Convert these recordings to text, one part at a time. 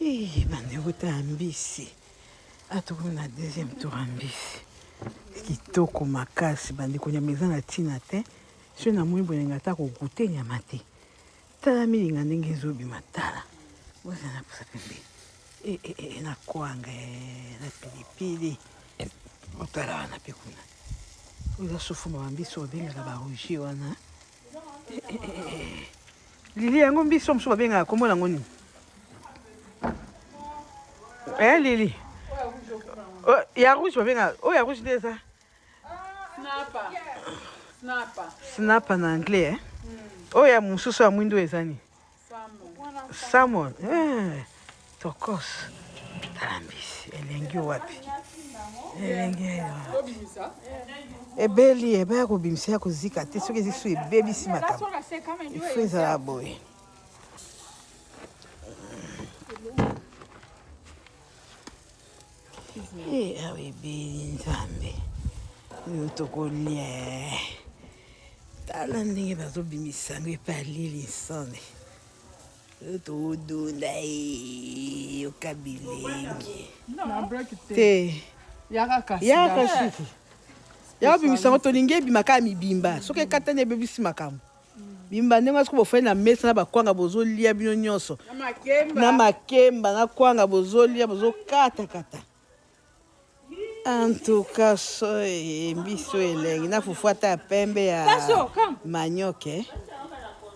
Ii bandeko tala mbisi atokomi na deuxième tour ya mbisi kitoko makasi bandeko nyama eza na ntina te soki namoni bolinga ata kogoute nyama te tala milinga ndenge ezobima tala bozala na posa pembeni e, e, e, na kwanga na pilipili otala wana mpe kuna oyo eza sofuma bambisi oyo babengaka barouge wana Lili yango mbisi mosusu babengaka kombo nango nini? Eh Lili. Oh, ya rouge babengaka oyo ya rouge nde eza Snapper. Snapper. Snapper na anglais eh? Oyo ya mosusu ya mwindo eza nini? Salmon. Salmon. Eh, tokos. Tala mbisi elengi wapi? Elengi wapi? Ebeli ebaya kobimisa ya kozika te soki ezi su ebebisi makambo. Ifo ezala boye. Eh, awa ebeli nzambe oyo tokolia tala ndenge bazobimisa yango epai lili nsone oyo todunda yoka bilengi te yaka siki yaka bimisa yango tolingi ebima kaka mibimba soki ekatani ebebisi makambo bimba ndenge soki bofandi na mesa na bakwanga bozolia bino nyonso na makemba na kwanga bozolia bozokatakata en tout cas so mbisi oyo elengi na fufu ata ya pembe ya manioc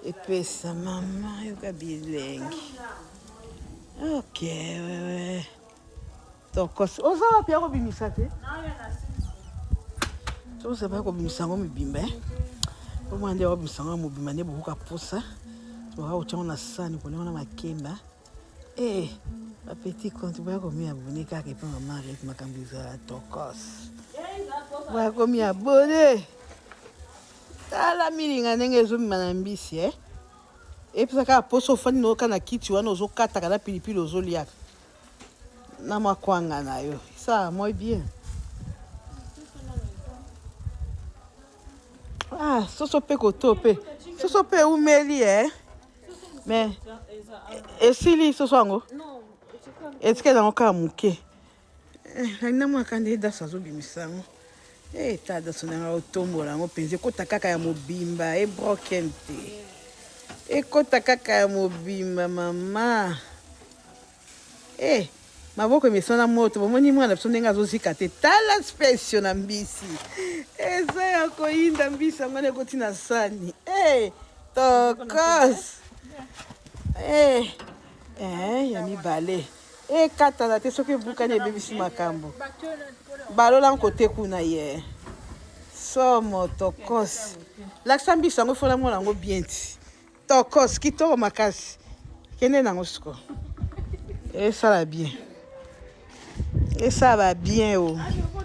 epesa mama yoka bilengi ok wewe tokos oza wapi ya kobimisa te tozaba ya kobimisa yango mobimba eh? omwana nde bakobimisa yango mobimba nde bokoka posa boka kotya yango na sani kolia yango na makemba Eh, ba petit compte boya komi abonne kaka epa mama Ruth makambo ezala tokos. Boya komi abonne. Tala milinga ndenge ezobima na mbisi eh. Epesa kaka poso ofandi na na kiti wana ozokataka na pilipili ozoliaka na makwanga na yo. Ça moi bien. Ah, soso pe koto pe. Soso pe eumeli eh. Mais esili soso yango etikali yango kaka moke eh, namwaka nde daso azobimisa yango eh, ta daso ndenge otombola yango mpenza ekota kaka ya mobimba ebroken te ekota kaka ya mobimba mama Eh, maboko emesana moto bomoni mwana biso ndenge azozika te tala spesio na mbisi eza ya koyinda mbisi yango wana ekoti na sani eh, tokos eh, eh, ya mibale ekatana te soki ebukani ebebisi makambo balola nkote kuna ye somo tokos lakisa mbisi yango fola mona yango bien ti Tokos, kitoko makasi. Kende nango siko. Esala bien. Esala bien o. Oh.